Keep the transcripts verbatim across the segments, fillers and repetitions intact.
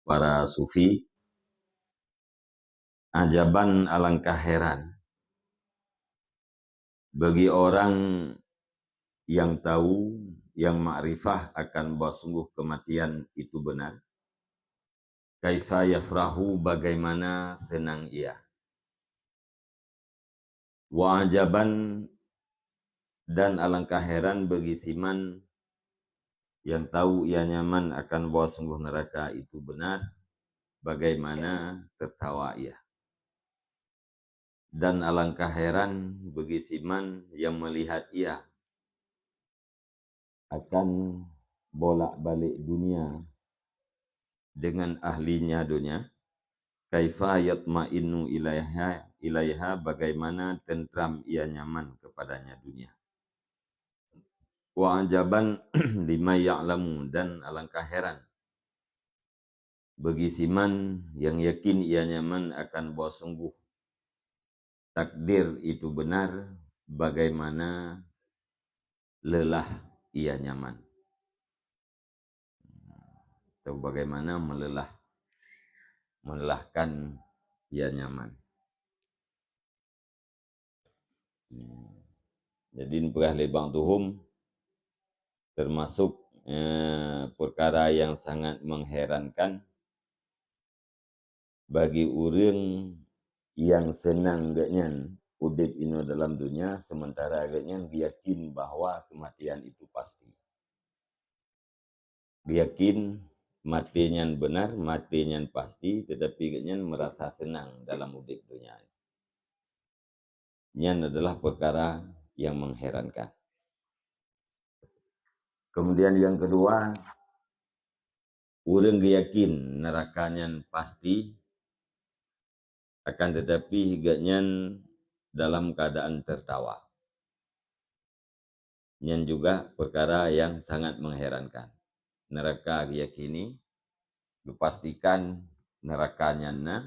para sufi, "Ajaban, alangkah heran, bagi orang yang tahu, yang makrifah akan bahwa sungguh kematian itu benar, kaifa yafrahu, bagaimana senang ia. Wa ajaban, dan alangkah heran bagi siman yang tahu ia nyaman akan bahwa sungguh neraka itu benar, bagaimana tertawa ia. Dan alangkah heran bagi siman yang melihat ia akan bolak-balik dunia dengan ahlinya dunia, kaifa yatma'innu ilaiha, ilaiha, bagaimana tentram ia nyaman kepadanya dunia. Wa ajaban liman ya'lamu, dan alangkah heran bagi siman yang yakin ia nyaman akan bahwa sungguh takdir itu benar, bagaimana lelah ia nyaman. Atau bagaimana melelah, melelahkan ia nyaman." Jadi, peugah lé Bang Tuhum, termasuk, eh, perkara yang sangat mengherankan bagi ureuëng yang senang geuhnyan udeb inoe dalam dunia, sementara geuhnyan yakin bahwa kematian itu pasti. Yakin maté nyan benar, maté nyan pasti, tetapi geuhnyan merasa senang dalam udeb dunia. Nyan adalah perkara yang mengherankan. Kemudian yang kedua, ureuëng geuyakin neraka nyan pasti, akan tetapi geuhnyan dalam keadaan tertawa. Nyan juga perkara yang sangat mengherankan. Neraka geuyakini, geupastikan neraka nyan na,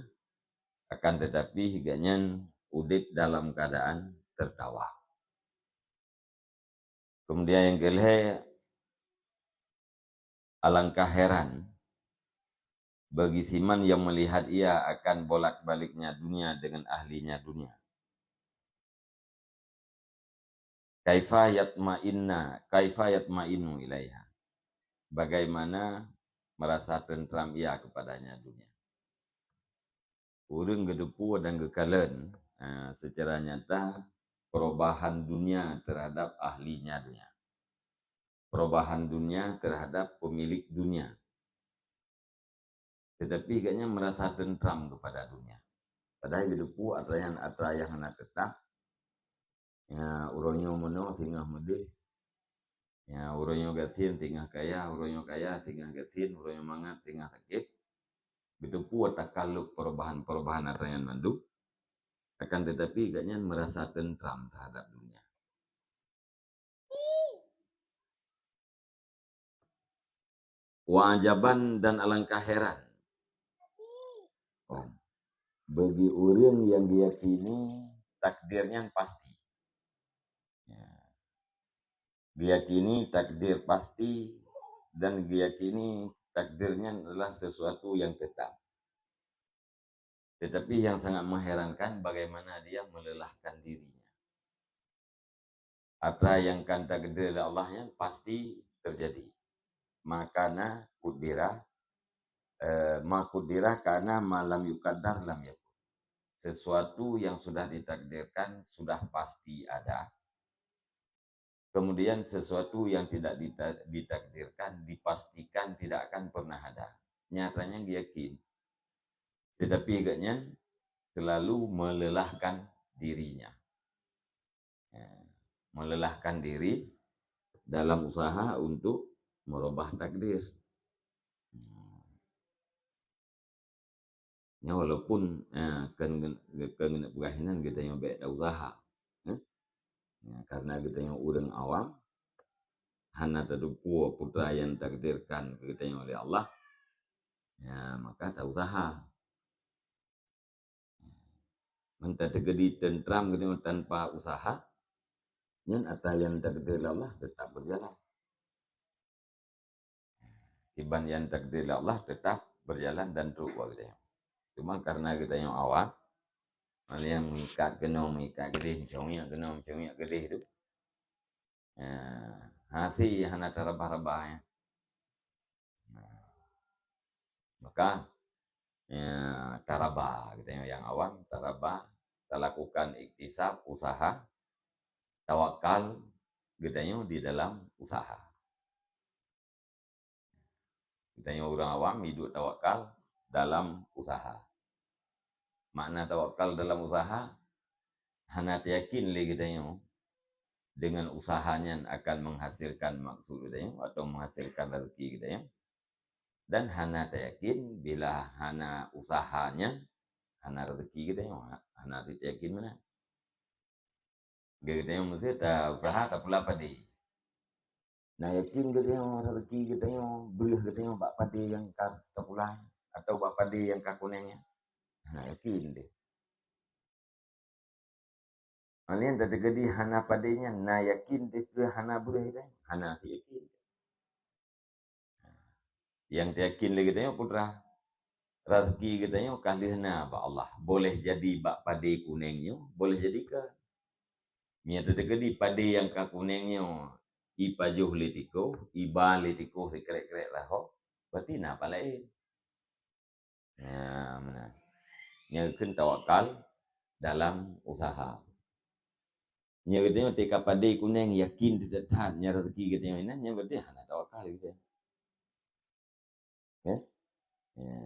akan tetapi geuhnyan udeb dalam keadaan tertawa. Kemudian yang kelhée, alangkah heran bagi siman yang melihat ia akan bolak-baliknya dunia dengan ahlinya dunia. Kaifa yatma'inna, kaifa yatma'innu ilaiha. Bagaimana merasa tentram ia kepadanya dunia. Ureuëng geuteupeue dan geukalon, eh, secara nyata perubahan dunia terhadap ahlinya dunia. Perubahan dunia terhadap pemilik dunia. Tetapi geuhnyan merasa tentram kepada dunia. Padahai geuteupeue atra nyang, atra nyang hana tetap. Ya, uroe nyoe meunoe singoh meudeh. Ya, uroe nyoe gasien singoh kaya, uroe nyoe kaya singoh gasien, uroe nyoe mangat singoh sakét. Geuteupeue takaluk perubahan-perubahan atra nyan mandum. Akan tetapi geuhnyan merasa tentram terhadap dunia. Wa ajaban, dan alangkah heran. Oh. Bagi ureuëng yang geuyakin takdir nyan pasti. Ya. Geuyakin takdir pasti dan geuyakin takdir nyan adalah sesuatu yang tetap. Tetapi yang sangat mengherankan bagaimana dia melelahkan dirinya. Atra nyang ka takdir lé Allah nyan pasti terjadi. Ma kana qudira, eh, ma qudira kana, ma lam yuqaddar lam yakun. Sesuatu yang sudah ditakdirkan sudah pasti ada. Kemudian sesuatu yang tidak dita-, ditakdirkan, dipastikan tidak akan pernah ada. Nyatanya yakin. Tetapi geuhnyan selalu melelahkan dirinya. Ya, melelahkan diri dalam usaha untuk merubah takdir. Ya, walaupun, eh, kan gen-, kan geupeugah inan geutanyoe bék ta usaha. Eh? Ya, karena geutanyoe ureuëng awam, hana tateupeue peue nyang takdirkan keu geutanyoe lé Allah. Ya, maka ta usaha. Meunan teujadi tentram geutanyoe tanpa usaha, nyan atra nyang takdir lé Allah tetap berjalan. Kiban nyang takdir lé Allah tetap berjalan dan trok bak geutanyoe. Cuma karena geutanyoe awam, ada nyang mengikat keunoe, mengikat keudeh, cungiak keunoe, cungiak keudeh tu. Ya, hati hana tarabah-rabah, ya. Nah, maka, ya, tarabah geutanyoe nyang awam, tarabah, talakukan iktisab, usaha, tawakal geutanyoe di dalam usaha. Geutanyoe ureuëng awam hidup tawakal dalam usaha. Makna tawakal dalam usaha, hana tayakin lé geutanyoe dengan usaha nyan akan menghasilkan maksud geutanyoe atau menghasilkan rezeki geutanyoe. Dan hana tayakin bila hana usaha nyan, hana rezeki geutanyoe, ha-, hana tayakin meunan. Geutanyoe meusé ta-, usaha tapula padé. Na yakin geutanyoe rezeki geutanyoe, breuh geutanyoe bak padé nyang ka tapula atau bak padé nyang ka kuneng nyan? Na yakin deh. Alien teukeudi hana padé nyan, na yakin deh keu hana breuh deh? Hana yakin. Nyang tayakin lé geutanyoe putra, rezeki geutanyoe ka lheueh na bak Allah. Boleh jadi bak padé kuneng nyoe, boleh jadi ka. Meunyoe teukeudi padé nyang ka kuneng nyoe ipajoh lé tikoh, iba lé tikoh sikrek-krek laho, berarti na pat laén. Ya, meunan. Nyan kheun tawakal dalam usaha. Nyoe geutanyoe teuka padé kuneng yakin that-that nyan rezeki geutanyoe inan, nyan berarti hana tawakal geutanyoe. Ya? Ya.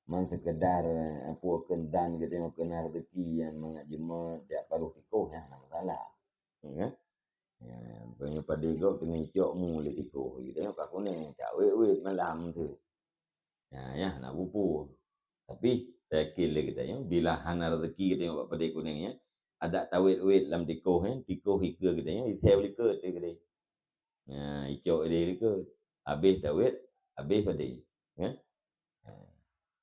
Man sekedar, eh, apoh kheun dan geutanyoe keu na rezeki nyang mangat jeuet tiep paruh tikoh, nyan hana masalah. Ya. Ya, geutanyoe padé gob teungoh icok mu lé tikoh, geutanyoe ka kuneng, cak wét-wét malam tu. Ya, ya, hana bupu. Tapi, tayakin lé geutanyoe, bila hana rezeki geutanyoe bak padé kuneng nyan, adak tawét-wét lam tikoh nyan, tikoh ikeue geutanyoe, iseu likot teuh keudeh. Ya, icok ideh likot. Habéh tawét, habéh padé. Ya. Ya.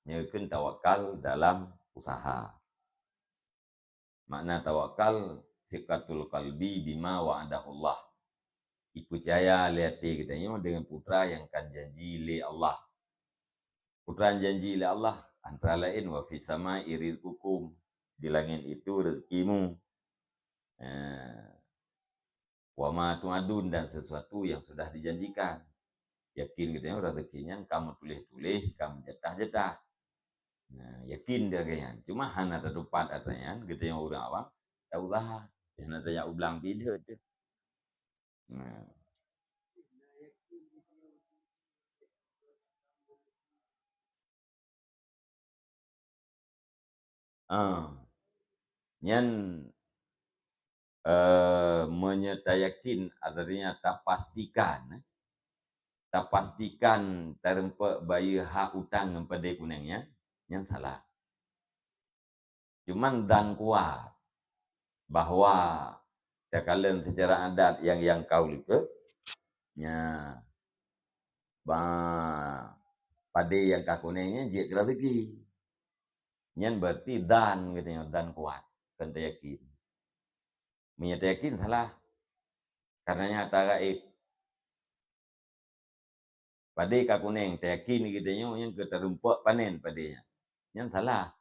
Nyoe kheun tawakal dalam usaha. Makna tawakal, siqatul qalbi bima wa'adahullah. Ipeucaya lé até geutanyoe deungon putra nyang ka janji lé Allah. Putra nyang janji lé Allah, antara laén, "Wa fis sama'i rizqukum," di langét itu rezekimu. Eh, "Wa ma tu'adun," dan sesuatu yang sudah dijanjikan. Yakin geutanyoe rezeki nyan ka meutuléh-tuléh, ka meujatah-jatah. Nah, yakin lagée nyan. Cuma hana tatupat atra nyan, geutanyoe ureuëng awam, ta usaha. Hana tajak u blang pih deuet teuh. Nah. Ah. Nyan, eh, meunyoe tayakin, artinya tapastikan, eh, tapastikan tareumpok bayeue hak utang ngon padé kuneng nyan, nyan salah. Cuman dan kuat bahwa takalon secara adat nyang, nyang ka u likot, nya, ba, padé nyang ka kuneng nyan jeuet keu rezeki. Nyan berarti dan geutanyoe, dan kuat, kon tayakin. Meunyoe tayakin salah, karena nyata gaéb. Padé ka kuneng, tayakin geutanyoe nyang keu tareumpok panen padé nyan. Nyan salah.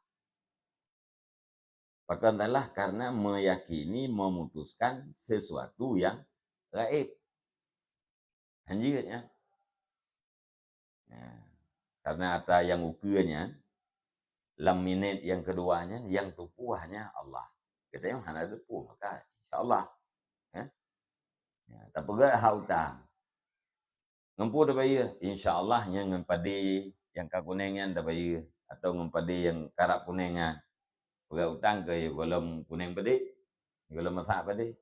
Pakon salah? Karena meyakini, memutuskan sesuatu yang gaib. Hanjeuet nyan. Nah, karena atra nyang ukeue nyan, lam minét nyang keudua nyan, nyang teupeue hanya Allah. Geutanyoe hana teupeue, maka insya Allah. Eh? Ya, tapeugah hak utang. Ngon peue tabayeue? Insya Allah nyan ngon padé nyang ka kuneng nyan tabayeue, atau ngon padé nyang karab kuneng nyan. Peugah utang keu gohlom kuneng padé, gohlom masak padé.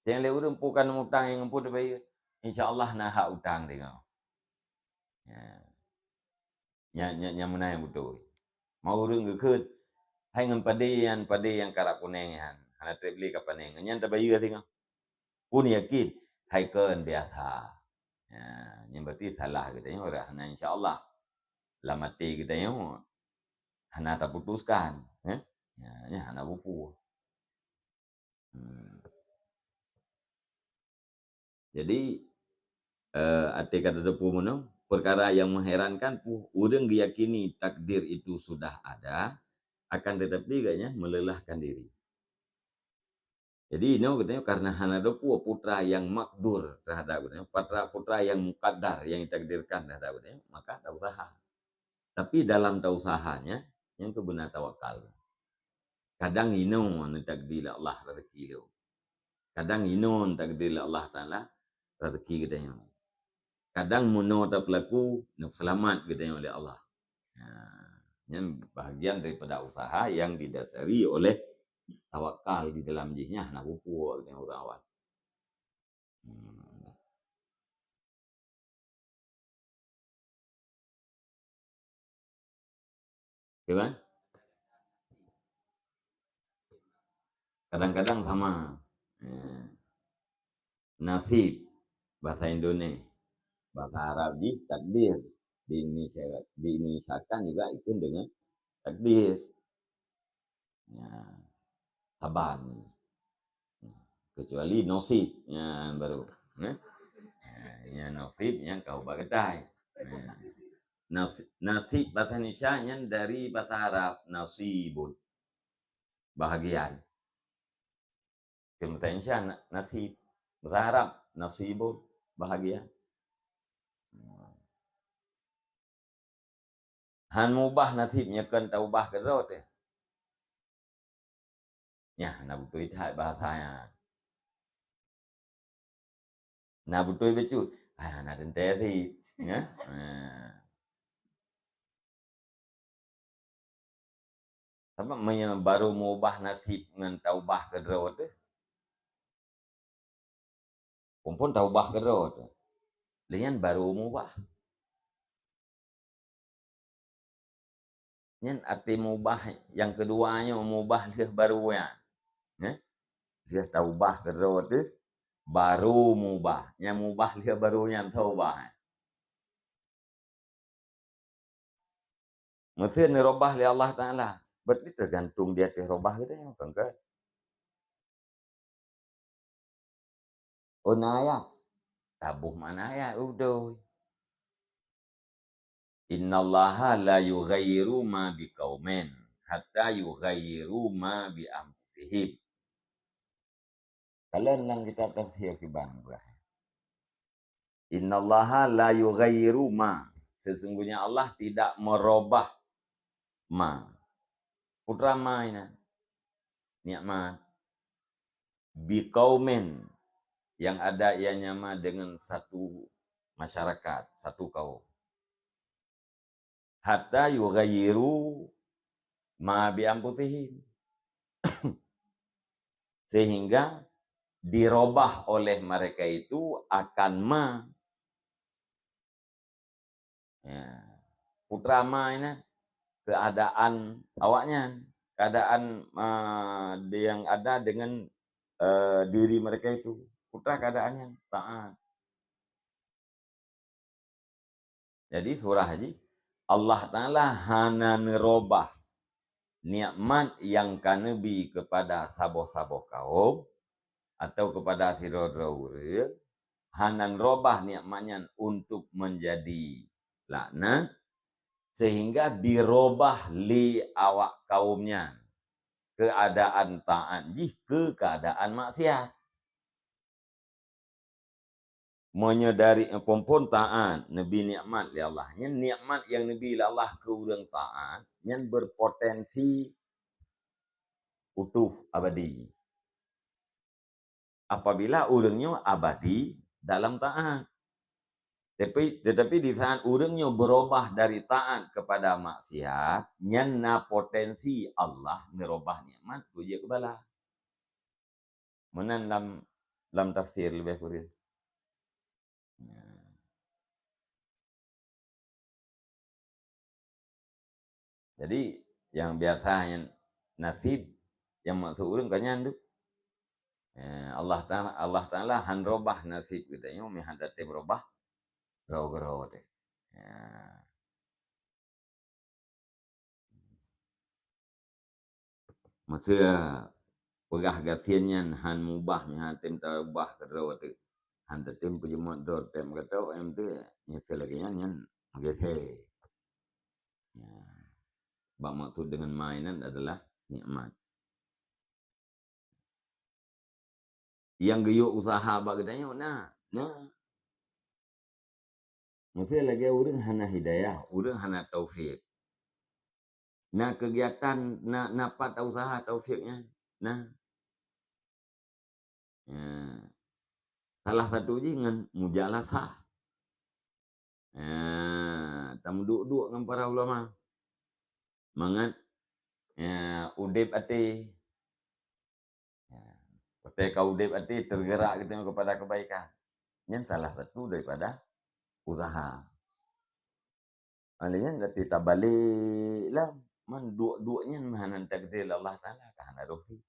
Teuh lé ureuëng peue ka neumutang nyang ngon peue tabayeue? Insya Allah na hak utang teungoh. Ya. Nya, nya, nyang meunan nyang beutôi. Mau ureuëng geukheun, hai ngon padé nyan, padé nyang karab kuneng nyan, hana treb lé ka paneng. Nyan tabayeue teungoh. Pun yakin, hai kon biasa. Ya, nyan berarti salah geutanyoe, hana insya Allah. Lam até geutanyoe hana taputuskan, eh? Ya, nyan hana bupu. Hmm. Jadi, eh, até ka tateupeue meunoe, Perkara yang mengherankan, pu-, ureuëng geuyakini takdir itu sudah ada, akan tetapi agaknya melelahkan diri. Jadi, inoe geutanyoe karena hana deuh putra yang makdur terhadap geutanyoe, putra, putra yang mukaddar, yang ditakdirkan terhadap geutanyoe, maka tausaha. Tapi dalam tausahanya, nyang keubeuna tawakal. Kadang inoe neutakdir lé Allah rezeki lom. Kadang inoe neutakdir lé Allah Taala rezeki geutanyoe. Kadang meunoe tapeulaku, neupeuseulamat geutanyoe lé Allah. Nah, nyan bahagian daripada usaha yang didasari oleh tawakal di dalam jih, nyan hana pupuk geutanyoe ureuëng awai. Hmm. Oke, kan? Kadang-kadang sama. Ya. Nasib, bahasa Indonesia. Bahasa Arab jih takdir. Di Indonesia, di Indonesia kan juga itu dengan takdir. Ya. Saban. Kecuali nasib, ya, baru. Ya. Ya, ya, nasib yang kau bagetai. Ya. Nas-, nasib bahasa Indonesia yang dari bahasa Arab, nasibun. Bahagian. Bahasa Indonesia na-, nasib. Bahasa Arab, nasibun. Bahagian. Han mubah nasib nyoe kon taubah keudroe teuh. Nyan, na beutôi that bahasa nyan. Na beutôi bacut. Ah, na teuntèe sit. Ya? Ah. Sabab meunyoe barô mubah nasib ngon taubah keudroe teuh, phon-phon taubah keudroe teuh. Lé nyan barô mubah. Nyan arti mubah nyang keudua nyoe, mubah lheueh barô nyan. Eh? Lheueh taubah keudroe teuh, barô mubah. Nyang mubah lheueh barô nyan taubah. Meusé neurobah lé Allah Taala, berarti teugantung di ateueh robah geutanyoe, kan, kan? Oh, na ayat. Taboh makna ayat, beutôi. "Innallaha la yughayyiru ma biqaumin hatta yughayyiru ma bi anfusihim." Kalon lam kitab tafsir kiban Ibrahim. "Innallaha la yughayyiru ma." Sesungguhnya Allah tidak merubah ma. Putra ma inan. Nikmat. Biqaumin, yang ada ianya ma dengan satu masyarakat, satu kaum. Hatta yughayyiru ma bi anfusihim. Sehingga dirobah oleh mereka itu akan ma. Ya. Putra ma inan, keadaan awaknyan, keadaan, ah, yang ada dengan, eh, diri mereka itu. Putra keadaannya taat. Jadi surah jih, Allah Taala hana neurobah nikmat nyang ka neubi kepada saboh-saboh kaum atau kepada sidroe-droe ureuëng, hana neurobah nikmat nyan untuk menjadi laknat, sehingga dirobah lé awak kaum nyan keuadaan taat jih keu keuadaan maksiat. Meunyoe dari, eh, phon-phon taat, neubi nikmat lé Allah. Nyan nikmat nyang neubi lé Allah keu ureuëng taat, nyan berpotensi utuh abadi. Apabila ureuëng nyoe abadi dalam taat. Tapi, tetapi di saat ureuëng nyoe berubah dari taat kepada maksiat, nyan na potensi Allah neurubah nikmat keu jeuet keu bala. Meunan lam, lam tafsir leubeh kureueng. Ya. Jadi, nyang biasa nyan nasib, nyang maksud ureuëng ka nyan tu. Eh, Allah Taala, Allah Taala han robah nasib geutanyoe, meuhan tatem robah droe-droe teuh. Ya. Meusé peugah gasien nyan han mubah, meuhan tem taubah keudroe teuh. Han tatem peujeumot droe teuh meugatok, nyang teuh nyang lagèe nyan, nyan meugahe. Ya. Bak maksud dengan ma inan adalah nikmat. Nyang geuyue useuha bak geutanyoe na, na. Meusé lagèe ureueng hana hidayah, ureueng hana taufik. Na keugiatan, na, na pat ta useuha taufik nyan. Na. Ya. Salah satu jih ngon mujalasah. Ya, tameuduek-duek ngon para ulama. Mangat, ya, udeb até. Ya. Watèe ka udeb até, tergerak geutanyoe kepada kebaikan. Nyan salah satu daripada useuha. Oleh nyan, gata tabalek lah, man duek-duek nyan meuhana takdir Allah Taala, ka hana roh sit.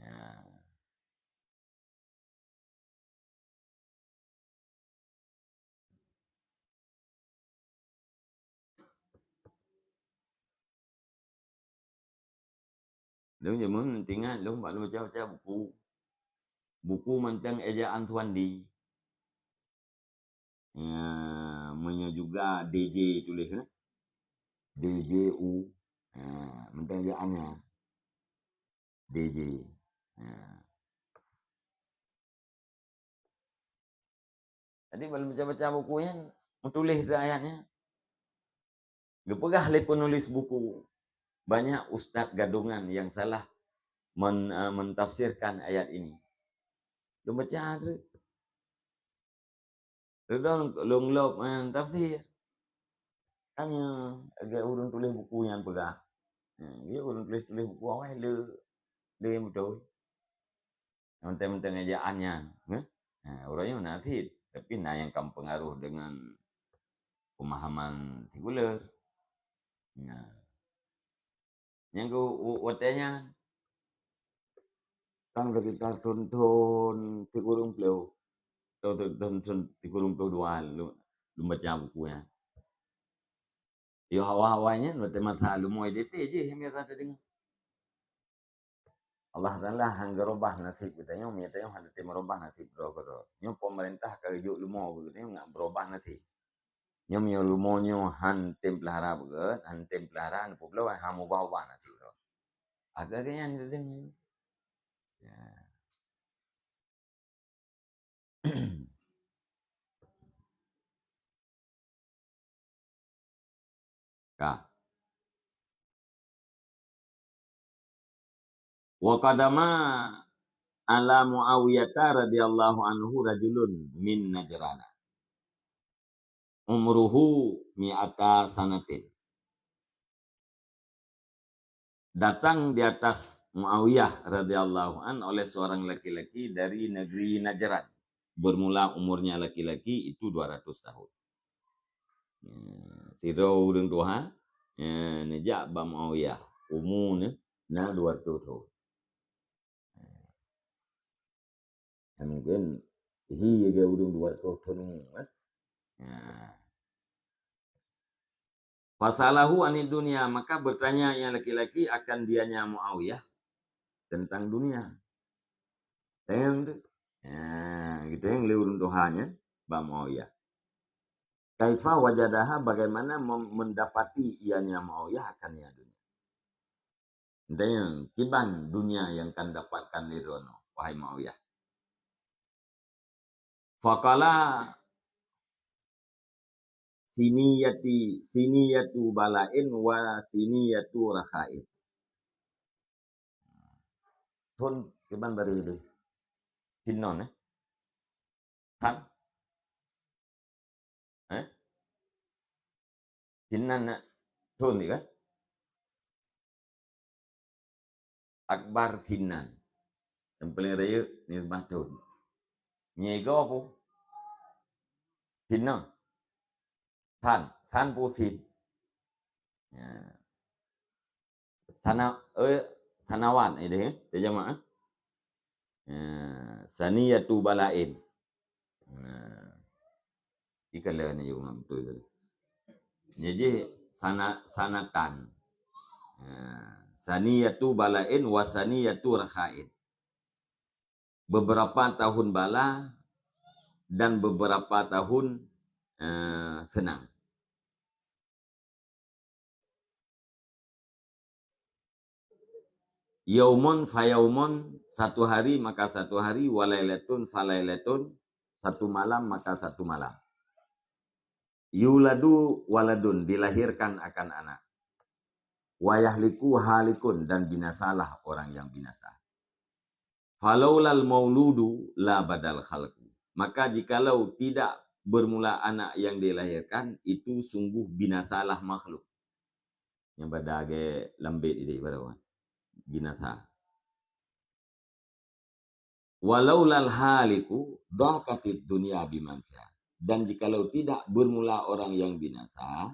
Ya. Lôn jameun teuingat lôn bak lôn baca-baca buku. Buku mantong ejaan Suwandi. Ya, meunyoe juga D J tuléh, eh. D J U. Ya, mantong ejaan nyan. D J. Ya. Jadi, bak lôn baca-baca buku nyan, meutuléh teuh ayat nyan. Geupeugah lé penulis buku, banyak ustaz gadungan yang salah men-, eh, mentafsirkan ayat ini. Lôn baca treuk. Treuk lôn, lôn lop, eh, tafsir. Kan nyan, lagèe ureueng tuléh buku nyan peugah. Eh, ya, ureueng tuléh-tuléh buku awai le, le beutôi. Mantong-mantong ejaan nyan, eh? Ha, uroe nyoe na cit, tapi na nyang ka meupeungaroh deungon pemahaman sekuler. Nah. Nyang keu-, u-, watèe nyan, kan sekitar thon-thon sikureueng ploh, thon, thon, thon, thon sikureueng ploh dua lôn, lôn baca buku nyan. Yoh awai-awai nyan, watèe masa leumo I D P jih nyang biasa tadeungoe. Allah Taala han geurubah naseb geutanyoe, meunyoe tanyoe hana tém meurubah naseb droe keudroe. Nyoe pemerintah ka geujok leumo keu geutanyoe ngat beurubah naseb. Nyoe meunyoe leumo nyoe han tém peulara beugét, han tém peulara, neupeubloe, han mubah-ubah naseb droe. Agak geuh nyan geutanyoe. Ya. Ka. Wa qadama ala Muawiyah radhiyallahu anhu rajulun min Najrana. Umruhu mi'ata sanatin. Datang di atas Muawiyah radhiyallahu an oleh seorang laki-laki dari negeri Najran. Bermula umurnya laki-laki itu dua ratus tahun. Ya, sidroe ureueng tuha, ya, neujak bak Muawiyah. Umu neuh na dua ratus thon. Ya, mungkin hi lagèe ureueng dua ratus thon umu, kan? Ya. Fasalahu anid dunya, maka bertanya yang laki-laki akan dianya Muawiyah tentang dunia. Tanyong tu. Ya, gitu yang lé ureueng tuha nyan bak Muawiyah. Kaifa wajadaha, bagaimana mem-, mendapati ianya Muawiyah akan ya dunia. Tanyong, kiban dunia yang kan dapatkan lé droeneuh, wahai Muawiyah. Faqala siniyati, siniyatu bala'in wa siniyatu rakhain. Thon kiban bari deh. Sinan, eh? Kan? Eh? Sinan na thon di kan? Akbar sinan. Nyang paleng rayeuk nisbah thon. Nyang igoe peue? Sinan. San, san peue sin. Ya. Sana, eh, sanawan, eh, deh, eh, terjemah, eh. Ya, saniyatu bala'in. Nah. Ikalon ni juga betul tadi. Jadi, sana-, sanatan. Ya, saniyatu bala'in wa saniyatu rakhain. Beberapa tahun bala dan beberapa tahun, eh, senang. Yaumun fayaumun, satu hari maka satu hari, walailatun falailatun, satu malam maka satu malam. Yuladu waladun, dilahirkan akan anak. Wayahliku halikun, dan binasalah orang yang binasa. Falaulal mauludu la badal khalqu. Maka jikalau tidak bermula anak yang dilahirkan, itu sungguh binasalah makhluk. Nyang bada ge lambet ini baru kan. Binasa. Walaulal haliku dhaqatid dunya biman fiha. Dan jikalau tidak bermula orang yang binasa,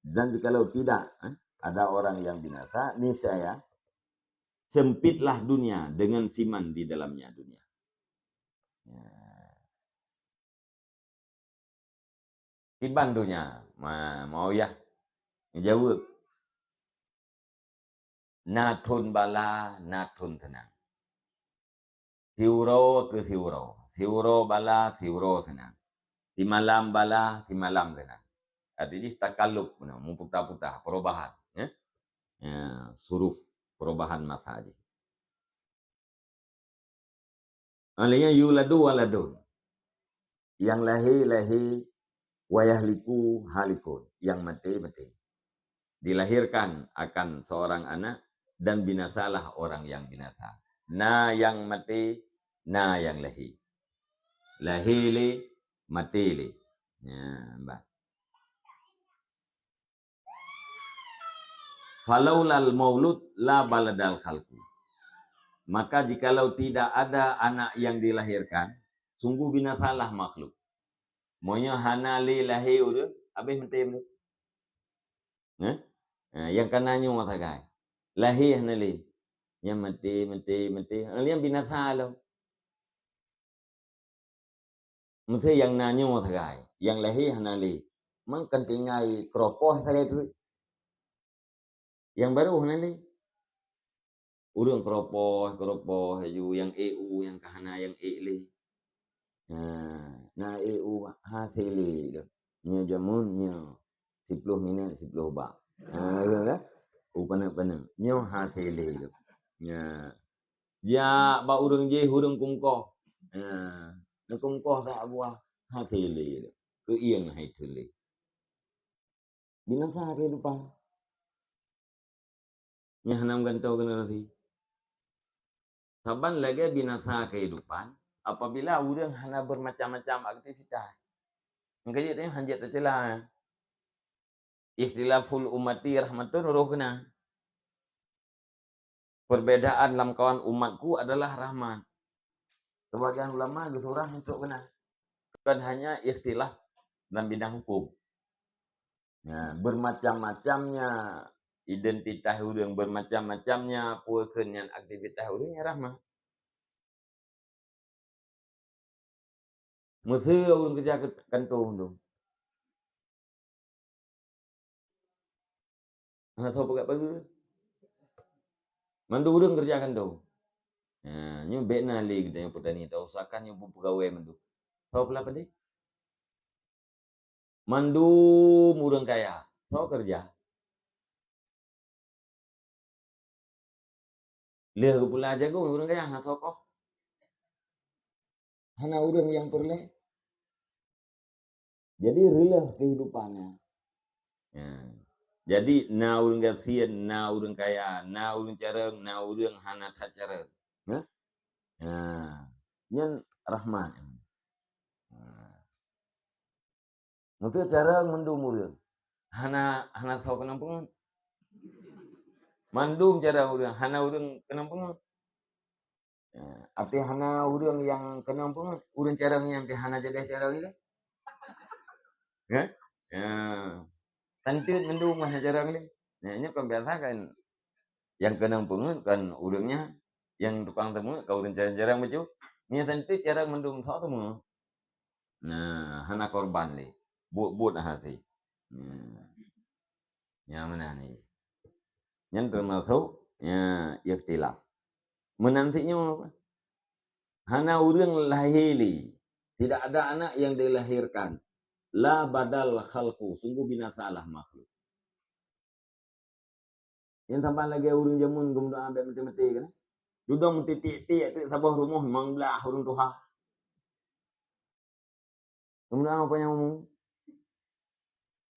dan jikalau tidak, eh, ada orang yang binasa, niscaya sempitlah dunia dengan siman di dalamnya dunia. Ya. Kiban donya, ma-, Muawiyah geujaweueb, "Na thon bala, na thon seunang. Siuroe keu siuroe, siuroe bala, siuroe seunang. Simalam bala, simalam seunang." Arti jih takalub, meuputa-puta, perubahan, ya. Ya, suruf, perubahan masa jih. Alainya yuladu waladun. Yang lahé, lahé, wayahliku halikun. Yang maté, maté. Dilahirkan akan seorang anak dan binasalah orang yang binasa. Na yang maté, na yang lahé. Lahé lé, maté lé. Ya, bah. Falaulal maulud la baladal khalqu. Maka jikalau tidak ada anak yang dilahirkan, sungguh binasalah makhluk. Meunyoe hana lé lahé ureuëng, habéh maté ureuëng. Heh? Ha, nyang kana nyoe sagai. Lahé hana lé. Nyang maté, maté, maté. Nyang binasa lom. Meusé nyang na nyoe sagai, nyang lahé hana lé. Mang kan tinggai keropoh sagai tu. Nyang barô hana lé. Ureuëng keropoh, keropoh laju, nyang ék u, nyang ka hana nyang ék lé. Ha, na ék u hasé lé tu. Nyoe jameun nyoe siploh minèt siploh bak. Ha, ureuëng kan? U paneuk-paneuk. Nyoe hasé lé tu. Nya. Jak bak ureuëng jéh, ureuëng kumkoh. Ha, neukungkoh that buah, hasé lé. Keuieng hai thon lé. Binasa kehidupan. Nyang hana meugantoe generasi. Saban lagée binasa kehidupan, apabila ureuëng hana bermacam-macam aktivitas. Maka jeuet nyan hanjeuet teucela. Ikhtilaful ummati rahmatun roh keunan. Perbedaan lamkawan umatku adalah rahmat. Sebagian ulama geusurah untuk keunan. Bukan hanya ikhtilaf dalam bidang hukum. Ya, bermacam-macamnya identitas ureuëng, bermacam-macamnya peue kheun nyan aktivitas ureuëng, ya rahmat. Meusé ureuëng keureuja keu-, kantô mandum. Hana soe peugah pageue. Mandum ureuëng keureuja kantô. Ha, nyoe bék na lé geutanyoe peutani, tausakan nyoe peugawée mandum. Soe peula padé? Mandum ureuëng kaya. Soe keureuja? Lheueh geupula jagung ureuëng kaya hana soe koh. Hana ureuëng nyang peureulée. Jadi reuloh kehidupan nyan. Ya. Jadi na ureuëng gasien, na ureuëng kaya, na ureuëng carông, na ureuëng hana that carông. Ya. Ya. Nyan rahmat. Ya. Meusé carông mandum ureuëng. Hana, hana soe keunong peungeut. Mandum carông ureuëng, hana ureuëng keunong peungeut. Ya, até hana ureuëng nyang keunong peungeut, ureuëng carông nyan pih hana jadeh carông ilée. Ya? Ya. Tanteuet mandum hana carông ilée. Ya, nyoe kan biasa kan. Nyang keunong peungeut kan ureuëng nyan, nyang tukang teumeungeut kan ureuëng carông-carông bacut. Nyan tanteuet carông mandum soe teumeungeut. Nah, hana korban lé. Buet-buet hasé. Nah. Nyang meunan nyan. Nyan teumasok, ya, ikhtilaf. Meunan sit nyoe apa? Hana ureuëng lahé lé. Tidak ada anak yang dilahirkan. La badal khalqu, sungguh binasalah makhluk. Nyang saban lagèe ureueng jameun geumeudoa bèk meuté-meuté kan? Dudoe meuté tiek-tiek teuk saboh rumoh limong blah ureueng tuha. Geumeudoa apa nyang umum?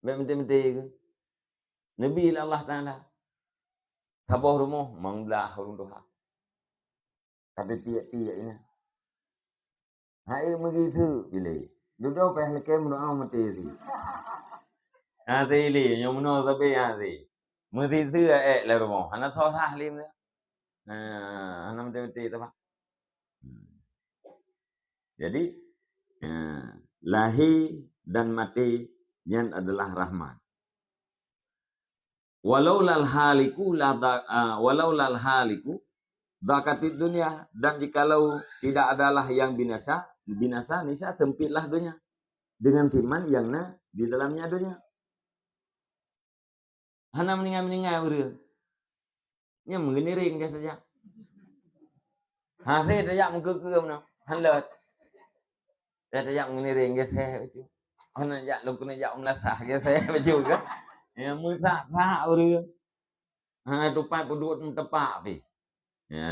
Bèk meuté-meuté ke? Neubi lé Allah Taala. Saboh rumoh limong blah ureueng tuha. Tapi tiek-tiek inan. Hai meugitu pilih. Dudoe payah lakèe meudoa meuté si. Ha si li, nyoe meunoe sabe ha si. Meusiseue ék lam rumoh. Hana soe sah lé meudoa. Ha, hana meuté-meuté teuma. Hmm. Jadi, ha, lahé dan maté nyan adalah rahmat. Walau lal haliku la da-, ah, walau lal haliku dakatid dunia, dan jikalau tidak adalah yang binasa, binasa, niscaya sempitlah dunia dengan firman yang na di dalamnya dunia. Hana meuninggai-meuninggai ureueng. Nyan meugeuneureng geuh saja. Hase tajak meukeue-keue meunan. Hana lé. Tajak meugeuneureng geuh seh bacut. Hana jak lôn keuneuk jak u meulasah geuh seh bacut kan. Ya, meusak-sak ureueng. Hana tupat peuduek meutepak pih. Ya.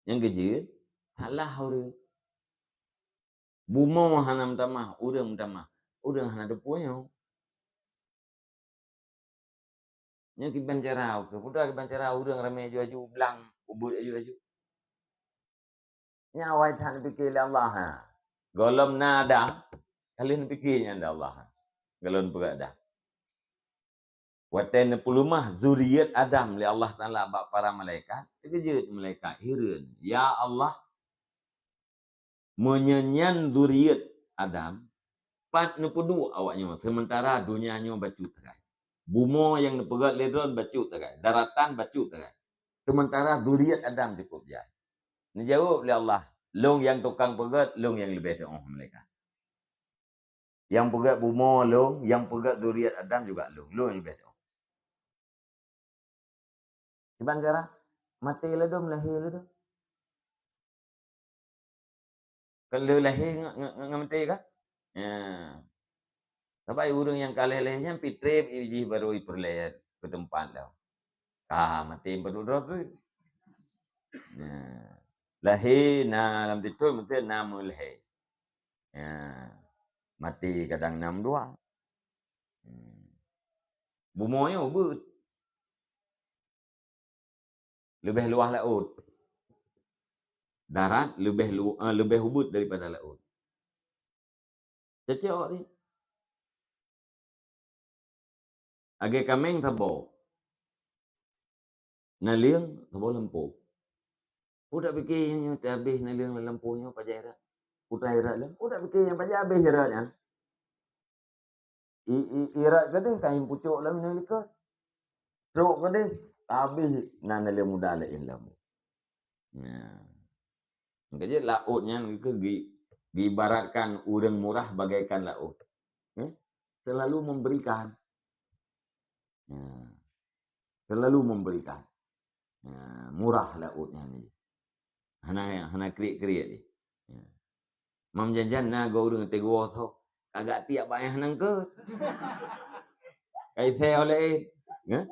Nyang keujeuet, salah ureueng. Bumoe hana meutamah, ureueng meutamah. Ureueng hana teupeue nyoe. Nyoe kiban cara, peue kiban cara ureueng ramé aju-aju blang, ubeuet aju-aju. Nyan awai that neupike lé Allah, ha. Gohlom na Adam, ka lheueh neupike nyan lé Allah, ha. Gohlom neupeugah Adam. Watèe neupeuleumah zuriat Adam lé Allah Taala bak para malaikat, teukeujeuet malaikat hireuen, "Ya Allah, meunyoe nyan zuriat Adam, pat neupeuduek awak nyoe, seumeuntara donya nyoe bacut sagai? Bumoe nyang neupeugöt lé Droen bacut sagai, daratan bacut sagai, seumeuntara zuriat Adam cukôp jai." Neujaweueb lé Allah, "Lôn nyang tukang peugöt, Lôn nyang leubeh teu'oh malaikat." Nyang peugöt bumoe Lôn, nyang peugöt zuriat Adam juga Lôn. Lôn nyang leubeh teu'oh. Kiban cara, maté ladôm, lahé ladôm. Ka lheueh lahé ngon, ngon, ngon, ngon maté kan? Ya. Sabab ureueng nyang ka lahé-lahé nyan pih trép jih baru ipeureulèe keu teumpat lom. Ka maté padub droe pih. Ya. Lahé na lam sithôn, maté na meulahé. Ya. Maté kadang na meudua. Hmm. Bumoe nyoe ubeuet. Leubeh luwah laôt. Darat leubeh lu-, eh, leubeh ubeuet daripada laôt. Cocok ni. Lagèe kaméng saboh. Naleueng saboh lampôh. Peue tapike nyoe teuhabéh naleueng lam lampôh nyoe pajan rot? Peue tahabéh rot lom? Peue tapike nyan pajan habéh rot nyan? I, i, i rot keudeh ka pucôk lom nyoe likot. Trok keudeh, habéh na naleueng muda laén lom. Nah. Maka jeuet laôt nyan geukheun gi-, geuibaratkan ureueng murah bagaikan laôt. Eh? Selalu memberikan. Ya. Selalu memberikan. Ya, murah laôt nyan ni. Hana, hana kriet-kriet ni. Ya. Mam janjan na goe ureueng teugoe soe, ka geutiek bak ayah nangkeuet. Ka isé oleh, ya?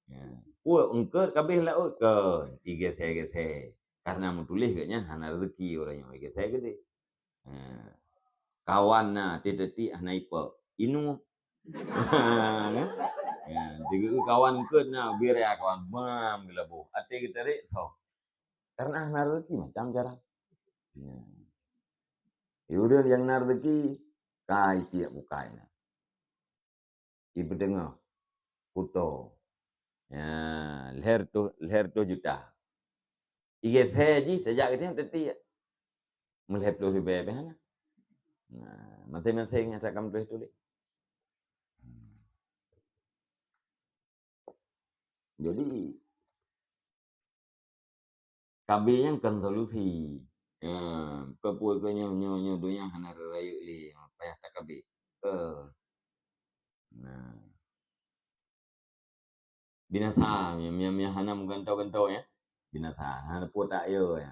Ya. Peue eungkôt kabéh laôt kon, igeusé-geusé. Karena meutuléh geuh nyan hana rezeki ureueng nyang igeusé keudeh. Ha. Kawan na, tiep-tiep hana ipok. Inup. Ha, kan? Ya, tiep kawan eungkôt na, bira kawan bam geulaboh. Até geutarek soh. Karena hana rezeki macam cara. Ya. Ureueng nyang na rezeki, kai tiep bukai na. Ipeuteungoh kuto. Ya, lhèe reutôh, lhèe reutôh juta. Igeusé jih, tajak geutanyoe teutiek. Meulhèe ploh ribèe pih hana. Nah, maséng-maséng nyang takan tuléh-tuléh. Jadi, K B nyan kon solusi. Ya, peue-peue keu nyoe, nyoe, nyoe donya hana rayeuk lé, payah ta K B. Eh. Nah. Binasa, mia, mia, mia hana meugantoe-gantoe, ya. Binasa, hana peue tak yo, ya.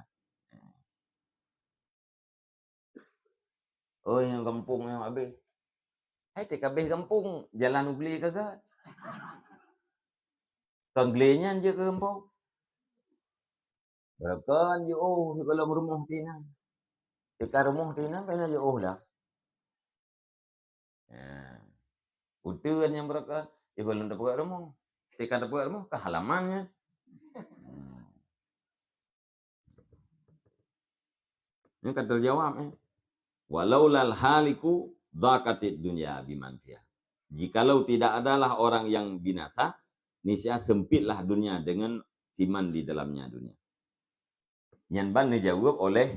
Oh, nyang gampông nyoe habéh. Hai, teuka habéh gampông, jalan u glé ka gèt. Kon glé nyan jeuet keu gampông. Beureukan jiôh sigohlom rumoh tinang. Teuka rumoh tinang, ka na jiôh lah. Ha. Uteuen nyang beureukan, jigohlom tapeugot rumoh. Teuka tapeugot rumoh, ka halaman nyan. Hmm. Nyoe ka teujawab, eh. "Walaulal haliku dhaqatid dunya biman fiha." Jikalau tidak adalah orang yang binasa, niscaya sempitlah dunia dengan siman di dalamnya dunia. Nyan ban neujaweueb oleh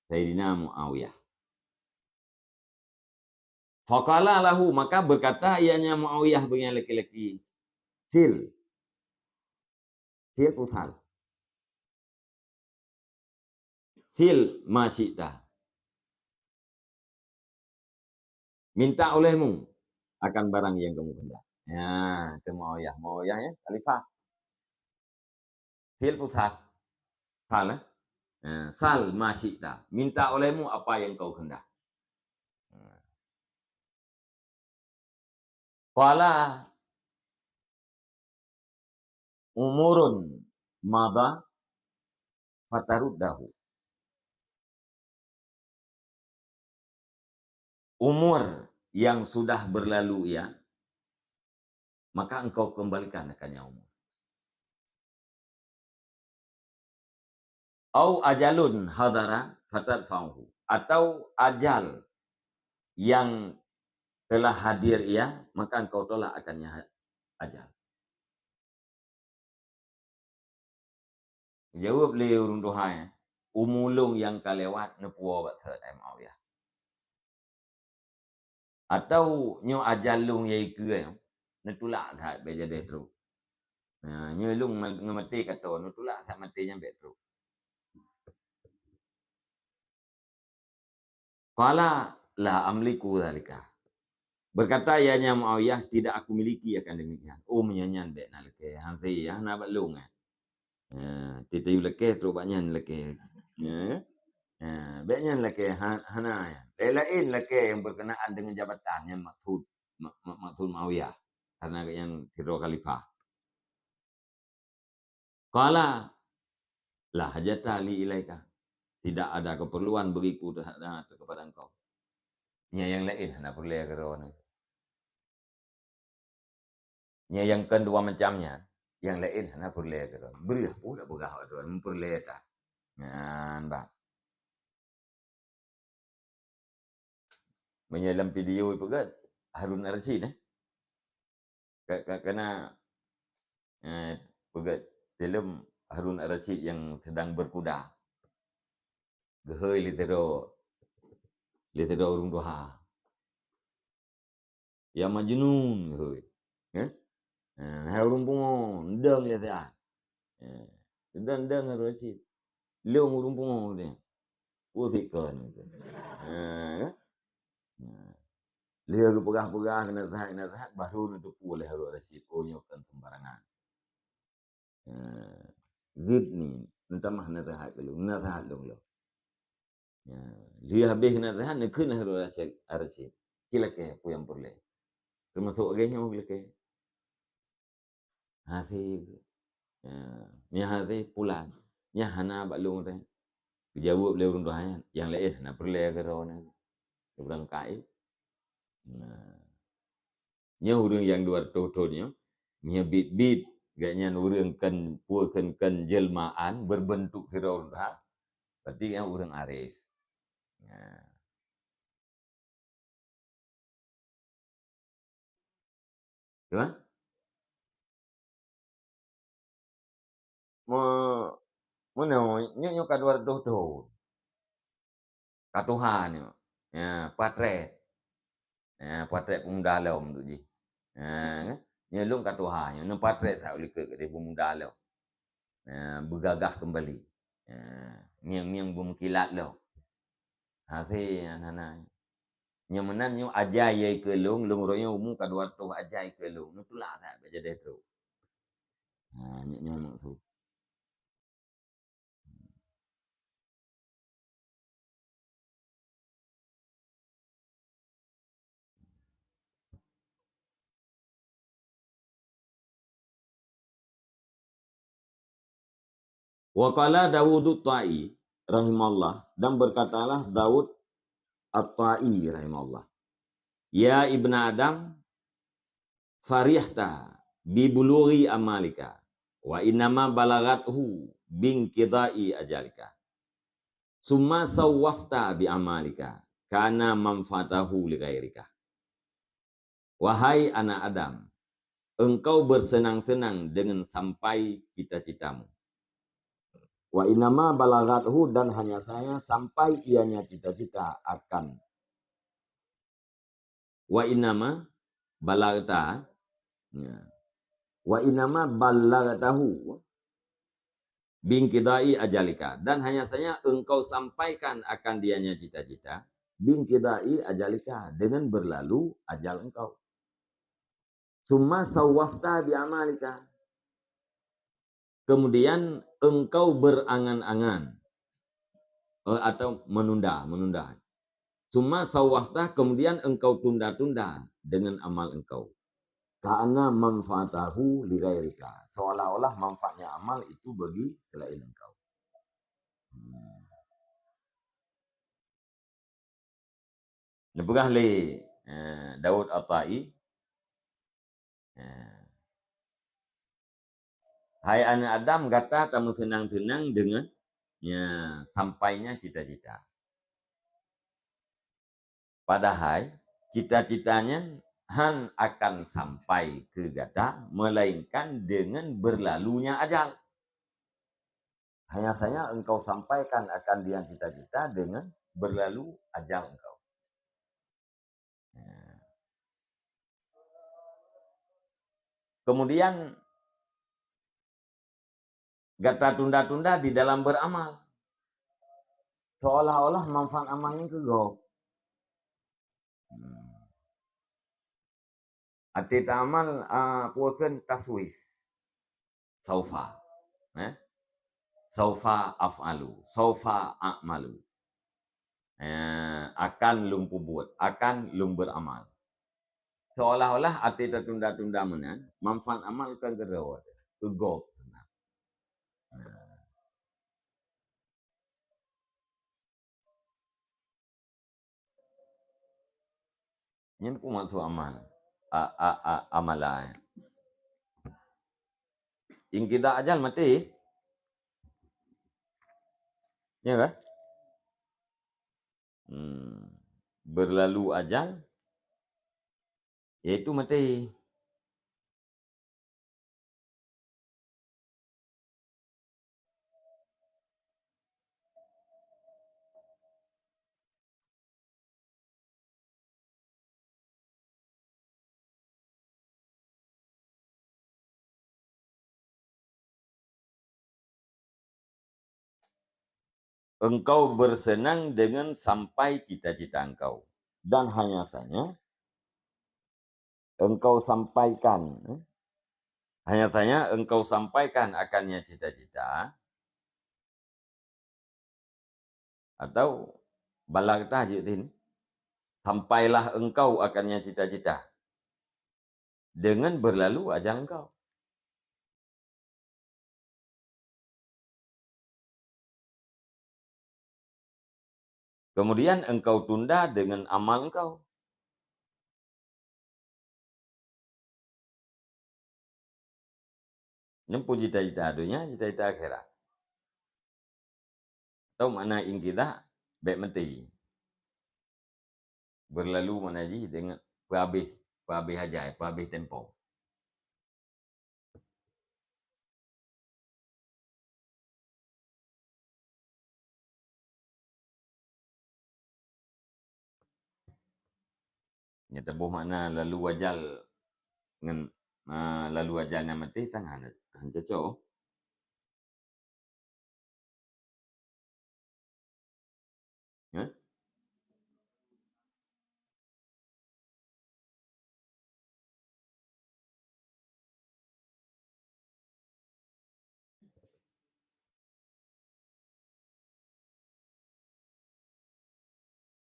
Saidina Muawiyah. Faqala lahu, maka berkata ianya Muawiyah bagi laki-laki, "Sil." Sil peue sal. "Sil ma syi'ta." Minta olehmu akan barang yang kamu kehendak. Ya, itu Muawiyah. Muawiyah, ya, khalifah. Sil peue sal. Sal, eh? Eh, "Sal ma syi'ta." Minta olehmu apa yang kau kehendak. Qala, "Umurun mada fataruddahu." Umur yang sudah berlalu ia, maka engkau kembalikan akannya umur. "Au ajalun hadara fatadfa'uhu." Atau ajal yang telah hadir ia, maka engkau tolak akannya ha-, ajal. Jaweueb lé ureuëng tuha nyan, "Umu lôn nyang ka lewat neupuwoe bak thot, hai Muawiyah." Atawa nyoe ajal lôn nyang ikeue nyoe, neutulak that bék jadeh trok. Nah, nyoe lôn ma-, ngon maté ka tô, neutulak that maté nyan bék trok. Qala, "La amliku dzalika." Berkata ianya Muawiyah, "Tidak aku miliki akan demikian." Oh, meunyoe nyan bék na lakée, hase, hana bak lôn, eh. Ha, titayue lakée, trok bak nyan lakée. Ya. Ha, bék nyan lakée, ha-, hana, ya. Laén-laén lakée nyang berkenaan dengan jabatan nyan maksud, ma-, ma-, maksud Muawiyah. Karena nyang sidroe khalifah. Qala, "La hajata li ilaika." Tidak ada keperluan bagiku terhadap, kepada engkau. Nyan nyang laén hana peureulée keu droeneuh. Nyan nyang kon dua macam nyan, nyang laén hana peureulée keu droeneuh. Breueh peue dak peugah droeneuh, meupeureulee that. Nyan bah. Meunyoe lam video peugah Harun Ar-Rasyid, eh? Ka, ka, kana, eh, peugah filem Harun Ar-Rasyid yang sedang berkuda. Geuhôi lé sidroe, lé sidroe ureuëng tuha. "Ya Majnun," geuhôi. Eh? Eh, "Hai ureuëng pungo, ndong lé siat." Eh, ndong, ndong Harun Ar-Rasyid. "Lôn ureuëng pungo," dia. Peue sikon. Eh, kan? Nah. Lheueh geupeugah-peugah keunasehat-keunasehat, baru neuteupeue lé Harun Ar-Rasyid, oh, nyoe kon sembarangan. Eh, zidni, neutamah nasehat keu lôn, nasehat lôn lom. Ya, lheueh habéh nasehat, neukheun Harun Ar-Rasyid, Ar-Rasyid, "Ci lakée peue nyang peureulée." Teumasok lagée nyoe lakée. Hase, ya, nyan hase pulan, nyan hana bak lôn teuh. Geujaweueb lé ureuëng tuha nyan, "Nyang laén hana peureulée keu droeneuh." Geubeurangkai. Nah. Nyoe ureuëng nyang dua reutôh thon nyoe, nyoe biet-biet, gobnyan ureuëng kon, peue kon, kon jeuleumaan beureubeuntôk sidroe ureuëng tuha, berarti nyan ureuëng arif. Nah. Teuma? Meu-, meunoe, nyoe, nyoe ka dua reutôh thon. Ka tuha nyoe. Ya, patrek. Ya, patrek peumuda lom tu jih. Ya, kan? Nyoe lôn ka tuha nyoe, neupatrek that u likot keudeh peumuda lom. Ya, beugagah kembali. Ya, mieng-mieng beumeukilat lom. Hase, hana. Nyang meunan nyoe ajai ikeue lôn, lôn roh nyoe umu ka dua reutôh ajai ikeue lôn. Neutulak that bék jadeh trok. Ha, nyoe, nyoe maksud. Wa qala Dawudu Ta'i rahimahullah, dan berkatalah Daud At-Ta'i rahimahullah, "Ya ibna Adam, farihta bi bulughi amalika, wa innama balaghathu binqidai ajalika. Summa sawwafta bi amalika, kana manfaatahu li ghairika." Wahai anak Adam, engkau bersenang-senang dengan sampai cita-citamu. Wa innama balaghathu, dan hanya saja sampai ianya cita-cita akan. Wa innama balagta. Ya. Wa innama balagtahu binqidai ajalika. Dan hanya saja engkau sampaikan akan dianya cita-cita, binqidai ajalika, dengan berlalu ajal engkau. Summa sawwafta bi amalika. Kemudian engkau berangan-angan, eh, atau menunda, menunda. Summa sawwafta, kemudian engkau tunda-tunda dengan amal engkau. Ka'anna manfaatahu li ghairika. Seolah-olah manfaatnya amal itu bagi selain engkau. Hmm. Neupeugah lé, eh, Daud At-Ta'i, eh, "Hai aneuk Adam, gata tameuseunang-seunang deungon, ya, sampainya cita-cita. Padahai cita-cita nyan han akan sampai keu gata, melainkan deungon berlalunya ajal. Hanya saja engkau sampaikan akan dia cita-cita dengan berlalu ajal engkau." Ya. Kemudian gata tunda-tunda di dalam beramal. Seolah-olah manfaat amal nyan keu gob. Hmm. Até taamal, ah, peue kheun taswif. Saufa. Eh? Saufa af'alu. Saufa a'malu. Eh, akan lôn peubuet, akan lôn beramal. Seolah-olah até tatunda-tunda meunan, manfaat amal kan keudroe, keu gob. Nah. Nyan peue maksud amal? A, a, a, amala, eh. Inqidha ajal maté. Ya kan? Hmm. Berlalu ajal, yaitu maté. Engkau bersenang dengan sampai cita-cita engkau. Dan hanya saja engkau sampaikan, eh, hanya saja engkau sampaikan akannya cita-cita, atau balaghta jeuet sini, sampailah engkau akannya cita-cita dengan berlalu ajal engkau. Kemudian engkau tunda dengan amal engkau. Nyan peue cita-cita donya, cita-cita akhirat. Atau makna inqidha, bèk maté. Berlalu makna jih deungon peuhabéh, peuhabéh ajai, peuhabéh tempo. Nyang teuboh makna lalu ajal ngon, ah, lalu ajal nyang maté tan hana, hana cocok. Hah?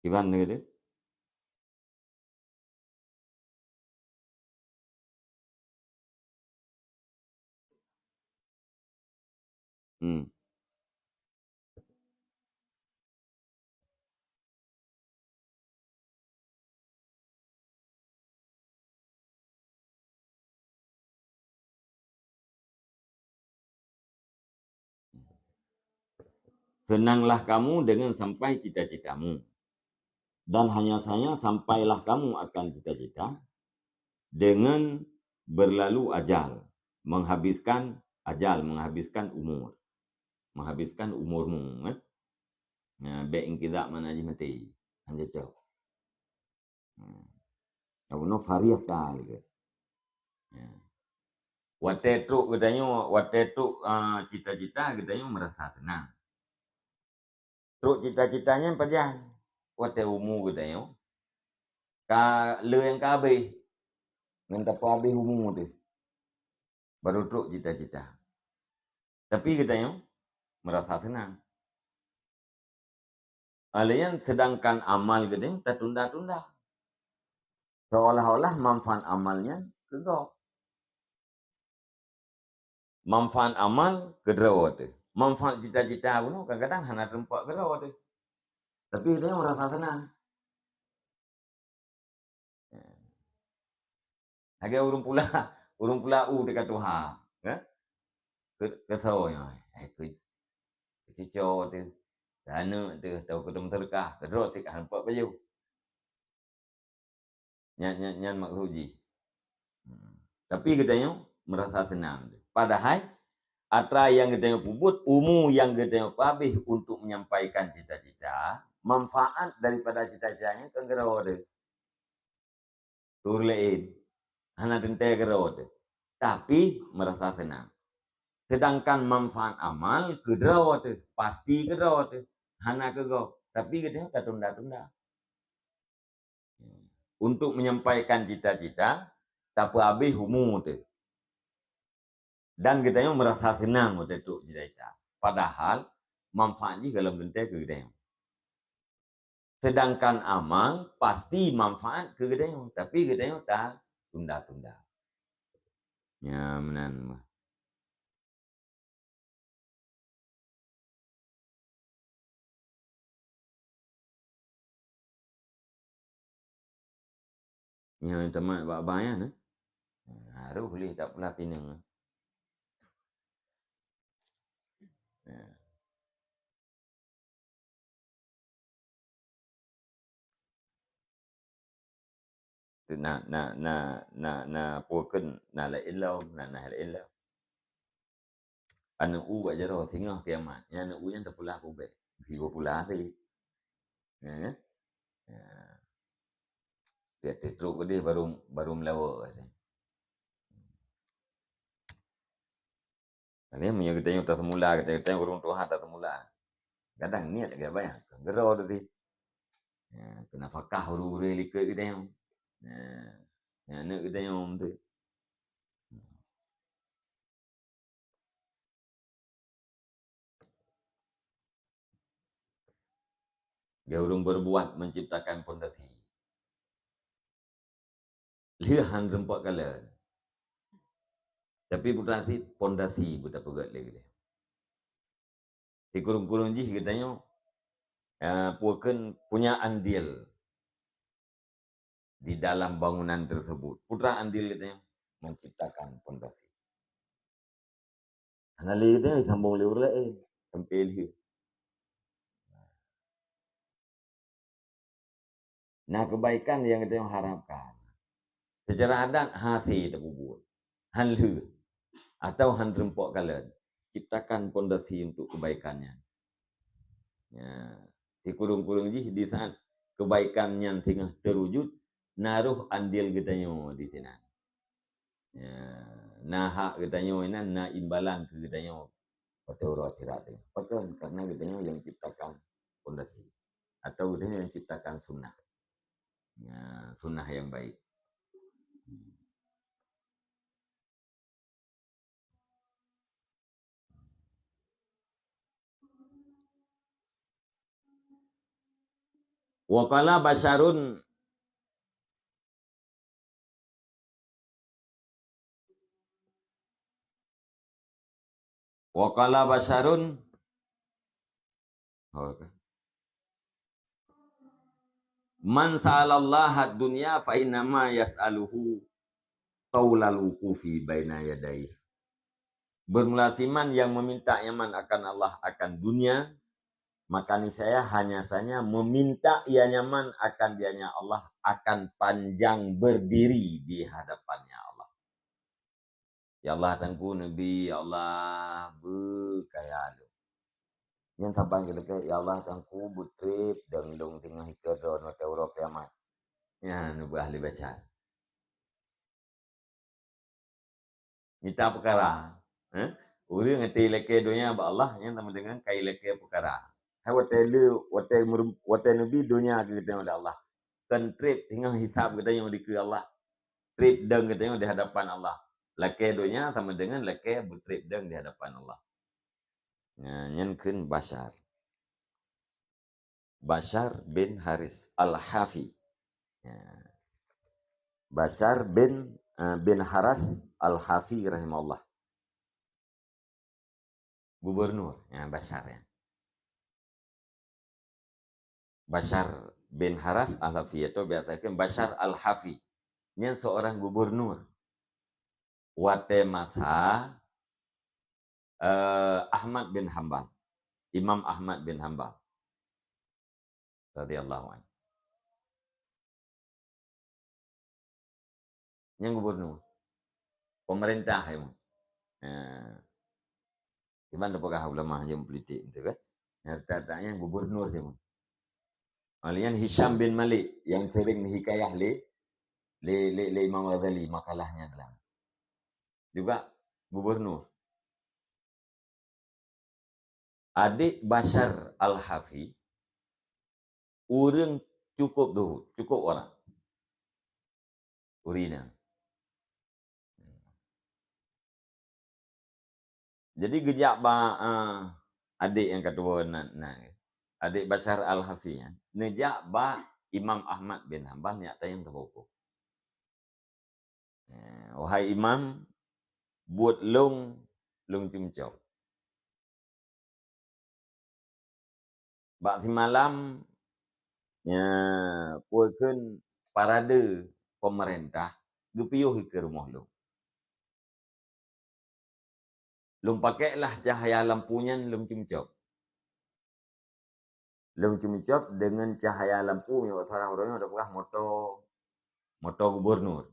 Kiban lagèe tu? Hmm. Senanglah kamu dengan sampai cita-citamu. Dan hanya-hanya sampailah kamu akan cita-cita dengan berlalu ajal, menghabiskan ajal, menghabiskan umur. Menghabiskan umurmu, eh. Nah, bèk inqidha makna jih maté. Hana cocok. Hmm. Nyang bunoe fariah ka lagèe. Ya. Watèe trok geutanyoe, watèe trok, ah, cita-cita geutanyoe meurasa seunang. Trok cita-cita nyan pajan? Watèe umu geutanyoe ka le nyang ka habéh, ngon tapeuhabéh umu teuh, baru trok cita-cita. Tapi geutanyoe meurasa seunang. Alèh nyan, seudangkan amal geutanyoe tatunda-tunda. Seolah-olah manfaat amal nyan keu gob. Manfaat amal keu droe teuh. Manfaat cita-cita bunoe kadang-kadang hana teumpat keu droe teuh. Tapi geutanyoe meurasa seunang. Lagèe ureueng pula, ureueng pula u teuka tuha, ya. Keu, keu soe nyoe? Eh, keu, keu cucoe teuh, keu aneuk teuh, atau keu teumeuseudekah, keu droe teuh ka teumpat pajoh. Nyan, nyan, nyan maksud jih. Hmm. Tapi geutanyoe meurasa seunang teuh. Padahai atra nyang geutanyoe peubuet, umu nyang geutanyoe peuhabéh untuk menyampaikan cita-cita, manfaat daripada cita-cita nyan kon keu droe teuh. Keu ureueng laén. Hana teuntèe keu droe teuh. Tapi meurasa seunang. Seudangkan manfaat amal keu droe teuh, pasti keu droe teuh. Hana keu gob. Tapi geutanyoe tatunda-tunda. Untuk menyampaikan cita-cita, tapeuhabéh umu teuh. Dan geutanyoe meurasa seunang watèe trok cita-cita. Padahal manfaat jih gohlom teuntèe keu geutanyoe. Seudangkan amal pasti manfaat keu geutanyoe, tapi geutanyoe tatunda-tunda. Nyan meunan. Nyan teuma bak-bak nyan, eh. Harôh lé tapula pineung, eh. Ya. Tu na, na, na, na, na peue kheun na laén lom, na, na laén lom. Aneuk u bak jaroe singoh kiamat. Nyan aneuk u nyan tapula peue bèk. Sigoe pula sit. Ya, kan? Ya. Tiep-tiep trok keudeh baru, baru meulawa. Jadi, meunyoe geutanyoe taseumula, geutanyoe, geutanyoe ureueng tuha taseumula. Kadang niet lagèe bayang, keu geuroe teuh. Ya, keu nafakah ureueng-ureueng likot geutanyoe. Ya, ya, aneuk geutanyoe teuh. Geutanyoe ureueng berbuat menciptakan pondasi. Lheueh han rumpok kalon. Tapi pondasi, pondasi beutapeugöt lé geutanyoe. Sikureueng-kureueng jih geutanyoe, eh, peue kheun punya andil di dalam bangunan tersebut. Peue teuma andil geutanyoe? Menciptakan pondasi. Hana lé geutanyoe sambong lé ureueng laén, sampai lheueh. Na kebaikan nyang geutanyoe harapkan. Secara adat hase tapeubuet. Han lheueh. Atau han rumpok kalon. Ciptakan pondasi untuk kebaikan nyan. Ya. Sikureueng-kureueng jih di saat kebaikan nyan singoh teurujud, na roh andil geutanyoe di sinan. Ya, na hak geutanyoe inan, na imbalan keu geutanyoe watèe uroe akhirat nyoe. Pakon? Karena geutanyoe nyang ciptakan pondasi. Atau geutanyoe nyang ciptakan sunnah. Ya, sunnah nyang baik. Wa qala basyarun, wa qala basyarun, oh, ka. Man sa'alallaha dunya fa innama yas'aluhu taulal wuqufi baina yadayh. Bermula siman yang meminta nyaman akan Allah akan dunia, Maka niscaya hanya saja meminta ia nyaman akan dianya Allah akan panjang berdiri di hadapannya Allah. Ya Allah, Teungku neubi, ya Allah, beukaya lôn. Nyan saban geulakée, ya Allah, Teungku beutrép dong lôn teungoh ikeue droe watée uroe kiamat. Nyan neubi ahli baca. Mita peukara, eh? Ureuëng até lakée donya bak Allah, nyan sama dengan kai lakée peukara. Hai watée le, watée meurem-, watée neubi donya keu geutanyoe lé Allah. Kon trép teungoh hisab geutanyoe dikeue Allah. Trép dong geutanyoe di hadapan Allah. Lakée donya sama dengan lakée beutrép dong di hadapan Allah. Nah, nyan kheun Basyar. Basyar bin Haris Al-Hafi. Ya. Basyar bin, eh, bin Haras Al-Hafi rahimahullah. Gubernur, ya, Basyar, ya. Basyar bin Haras Al-Hafi atau biasa kan Basyar Al-Hafi. Nyan seorang gubernur. Watée masa, eh, Ahmad bin Hambal. Imam Ahmad bin Hambal. Radhiyallahu anhu. Nyang gubernur. Pemerintah, ya, mon. Nah. Iban tapeugah ulama nyang politik tu kan. Nyata-nyata nyang gubernur, ya, mon. Alian Hisham bin Malik yang sering dihikayah lé, lé, lé, lé Imam Ghazali makalahnya dalam. Juga gubernur. Adik Basyar Al-Hafi, ureuëng cukup duhut, cukup orang. Ureuëng inong. Jadi geujak bak, ah, adik nyang keudua nan, nan, adik Basyar Al-Hafi nyan, neujak bak Imam Ahmad bin Hambal nyak tayang teupeuhuköm. Eh, wahai Imam, buet lôn, lôn cumcok. Bak simalam, ya, peue kheun parade pemerintah geupiôh ikeue rumoh lôn. Lôn pakeklah cahya lampu nyan lôn cumcok. Lôn cumcok deungon cahya lampu, meunyoe salah uroe nyoe tapeugah moto, moto gubernur,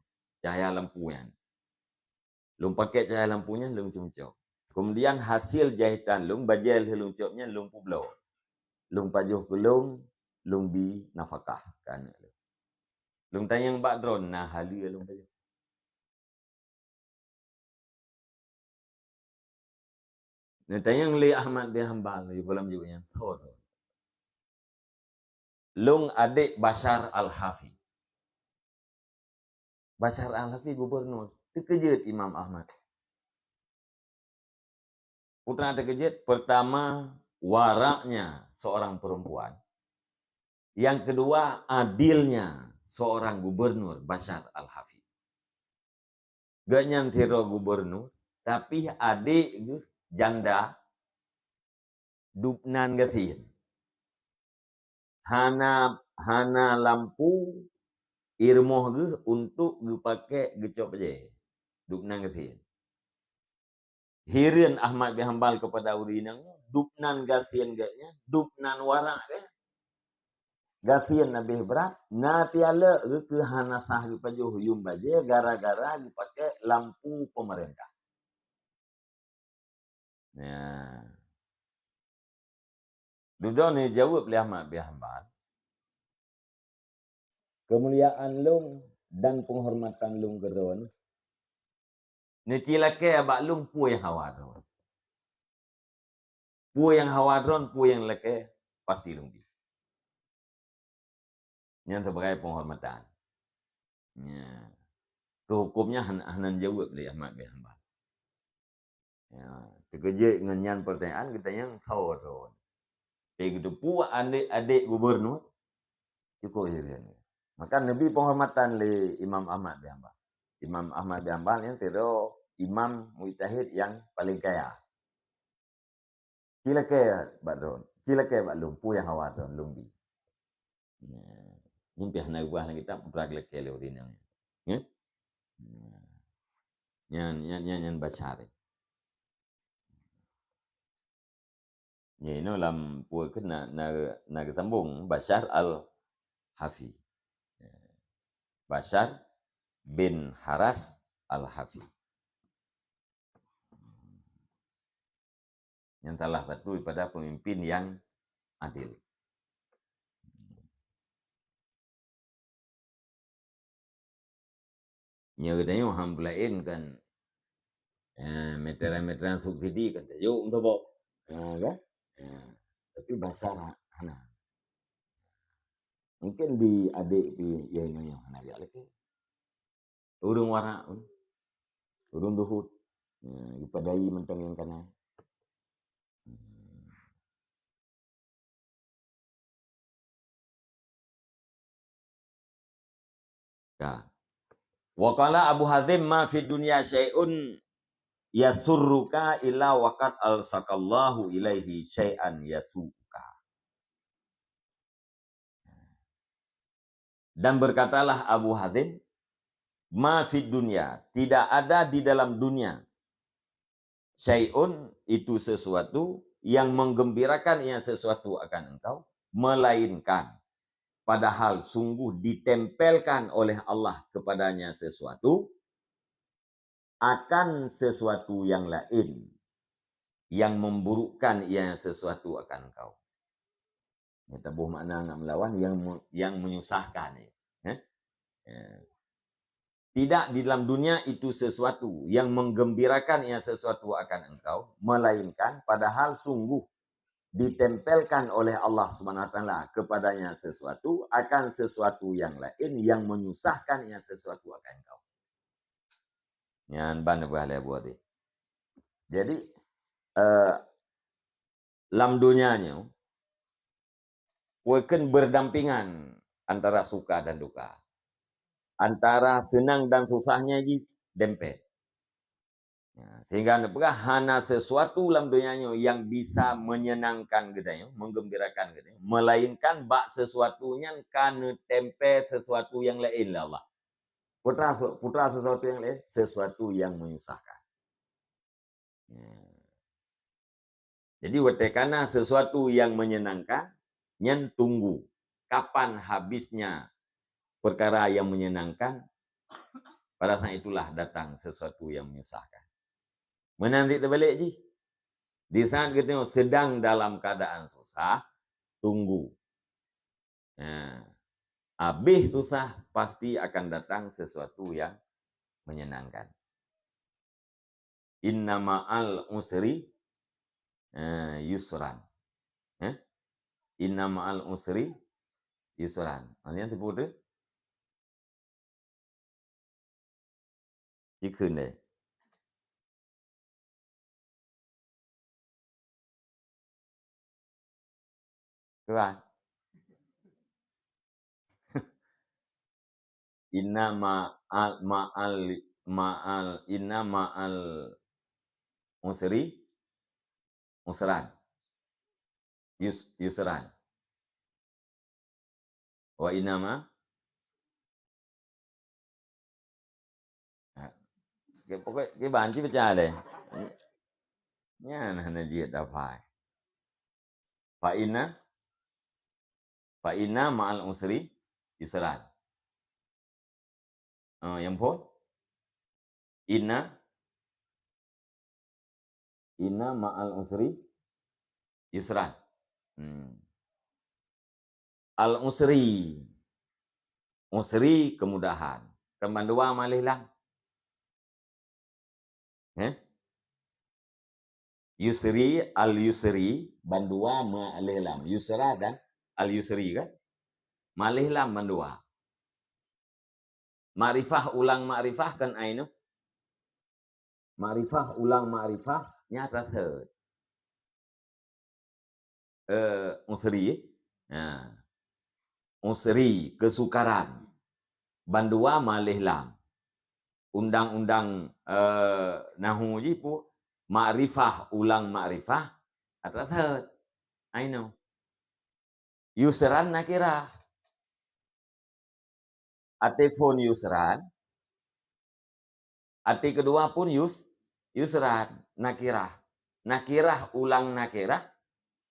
cahya lampu nyan. Lôn pakek cahya lampu nyan lôn cumcok. Kemudian hasil jahitan lôn, bajée lheueh lôn cop nyan lôn peubloe. Lôn pajoh keu lôn, lôn bi nafakah keu aneuëk lôn. Lôn tanyong bak droeneuh na haleue lôn pajoh. Neutanyong lé Ahmad bin Hambal, yue gohlom jaweueb nyan, soe droe? Lôn adék Basyar Al-Hafi. Basyar Al-Hafi gubernur. Teukeujeuet Imam Ahmad. Peue teuma teukeujeuet? Pertama, waraknya seorang perempuan. Yang kedua, adilnya seorang gubernur Basyar Al-Hafi. Gobnyan sidroe gubernur, tapi adék geuh janda, dubnan gasien. Hana, hana lampu i rumoh geuh untuk geupaké geucop bajée. Dubnan gasien. Hireuen Ahmad bin Hambal keupada ureuëng inong nyoe, dubnan gasien gobnyan, dubnan warak gobnyan. Gasien habéh brat, na tialek geuh keu hana sah geupajoh yum bajée gara-gara geupaké lampu peumeurintah. Ya. Dudoe neujaweueb lé Ahmad bin Hambal, keumuliaan lôn dan peunghormatan lôn keu droeneuh neucilakée bak lôn peue nyang hawa droe. Peue nyang hawa droe, peue nyang lakée, pasti lôn bi. Nyan sibagai peunghormatan. Nya. Keu huköm nyan han-, hana jaweueb lé Ahmad bin Hambal. Ya, teukeujeuet ngon nyan peurtanyaan, geutanyong soe droe. Tapi geuteupeue adék-adék gubernur, cukup hireuen. Maka neubi peunghormatan lé Imam Ahmad bin Hambal. Imam Ahmad bin Hambal nyan sidroe imam mujtahid nyang paleng kaya. Cilakée bak droe, cilakée bak lôn, peue nyang hawa droe lôn bi. Nyan pih hana geupeugah lam kitab, putra geulakée lé ureuëng inong. Ya? Nyan, nyan, nyan, nyan Basyar. Nyoe inoe lam peue keuh na, na, na geusambong Basyar Al-Hafi. Basyar bin Haras Al-Hafi. Yang salah satu daripada pemimpin yang adil. Nyoe geutanyoe han peulaén kan, eh, meteran-meteran subsidi kan tajok meusaboh. Ha, kan? Ha, tapi Basyar ha-, hana. Mungkin di adék pih, ya, nyoe hana jak lakée. Ureuëng warak pun. Ureuëng duhut. Ya, geupadai mantong nyang kana. Hmm. Ka. Wa qala Abu Hazim, "Ma fid dunya syai'un yasurruka illa waqad alsaqallahu ilaihi syai'an yasu'uka." Dan berkatalah Abu Hazim, "Ma fid dunya, tidak ada di dalam dunia, syai'un, itu sesuatu, yang menggembirakan ia sesuatu akan engkau, melainkan padahal sungguh ditempelkan oleh Allah kepadanya sesuatu, akan sesuatu yang lain, yang memburukkan ia sesuatu akan engkau." Nyoe taboh makna ngon meulawan yang me-, yang menyusahkan, eh. Eh? Eh. Tidak di dalam dunia itu sesuatu yang menggembirakan ia sesuatu akan engkau, melainkan padahal sungguh ditempelkan oleh Allah Subhanahu Wa Taala kepadanya sesuatu akan sesuatu yang lain yang menyusahkan ia sesuatu akan engkau. Nyan ban peugah lé Abu Adi. Jadi, eh, lam donya nyoe, peue kheun berdampingan antara suka dan duka. Antara senang dan susahnya jih dempet. Ya, sehingga neupeugah hana sesuatu lam donya nyoe yang bisa menyenangkan geutanyoe, menggembirakan geutanyoe, melainkan bak sesuatu nyan ka neutempel sesuatu nyang laén lé Allah. Putra, putra sesuatu nyang laén, sesuatu yang menyusahkan. Ya. Jadi, watée kana sesuatu yang menyenangkan, nyan tunggu kapan habisnya perkara yang menyenangkan, pada saat itulah datang sesuatu yang menyusahkan. Meunan di teubalik jih, di saat geutanyoe sedang dalam keadaan susah, tunggu. Nah, habis susah, pasti akan datang sesuatu yang menyenangkan. Inna ma'al usri, eh, yusran. Eh? Inna ma'al usri yusran. Hana nyang teupeu teuh? Jikheun deh. Tuan. Inna ma'al, ma'al, ma'al, inna ma'al usri, usran. Yus-, yusran. Wa inna ma-, ha. Oke, pokok, oke, banci pecah deh. Nyan hana jeuet dapai. Fa inna, fa inna ma'al usri yusran. Ah, nyang phôn? Inna, inna ma'al usri yusran. Hmm. Al-usri. Usri kemudahan. Kan bandua maléh lam. Eh? Yusri, al-yusri, bandua maléh lam. Yusra dan al-yusri kan? Maléh lam bandua. Makrifah ulang makrifah kan ai nyoe. Makrifah ulang makrifah nyata thot. Eh, usri, eh. Ha. Usri, kesukaran. Bandua maléh lam. Undang-undang, eh, nahu jih pu, makrifah ulang makrifah, ata thot. Ai nyoe. Yusran nakirah. Até phôn yusran, até keudua pun yus-, yusran, nakirah. Nakirah ulang nakirah,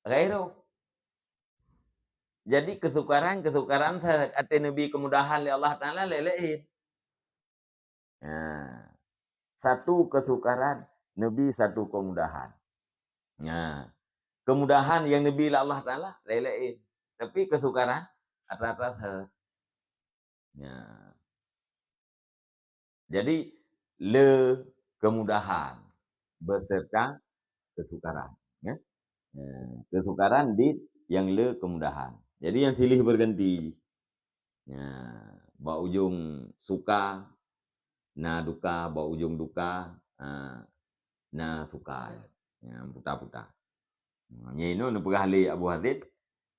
ghairuh. Jadi keusukaran, keusukaran that, até neubi keumudahan lé Allah Taala lé laén. Nah, satu keusukaran neubi satu keumudahan. Nah, keumudahan nyang neubi lé Allah Taala lé laén. Tapi keusukaran atra-atra that. Nah. Jadi, le keumudahan beserta keusukaran, ya. Eh, keusukaran di nyang le keumudahan. Jadi, nyang silih berganti. Ya, bak ujong suka na duka, bak ujong duka, ah, na suka. Ya, puta-puta. Nyan inoe neupeugah lé Abu Hazim,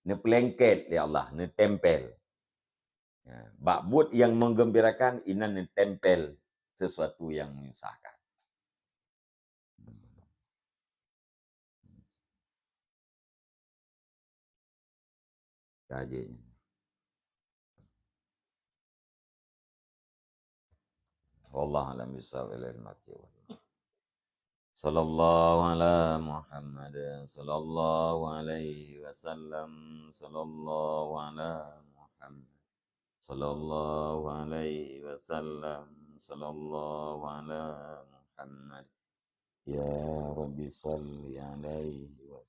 neupeulengket lé Allah, neutempel. Ya, bak buet nyang menggembirakan inan neutempel sesuatu nyang menyusahkan. Tajik. Wallahu a'lam bishawab. Ilaihi al-marji' wal ma'ab. Sallallahu ala Muhammad, sallallahu alaihi wasallam, sallallahu ala Muhammad, sallallahu alaihi wasallam, sallallahu ala Muhammad. Ya Rabbi salli alaihi wa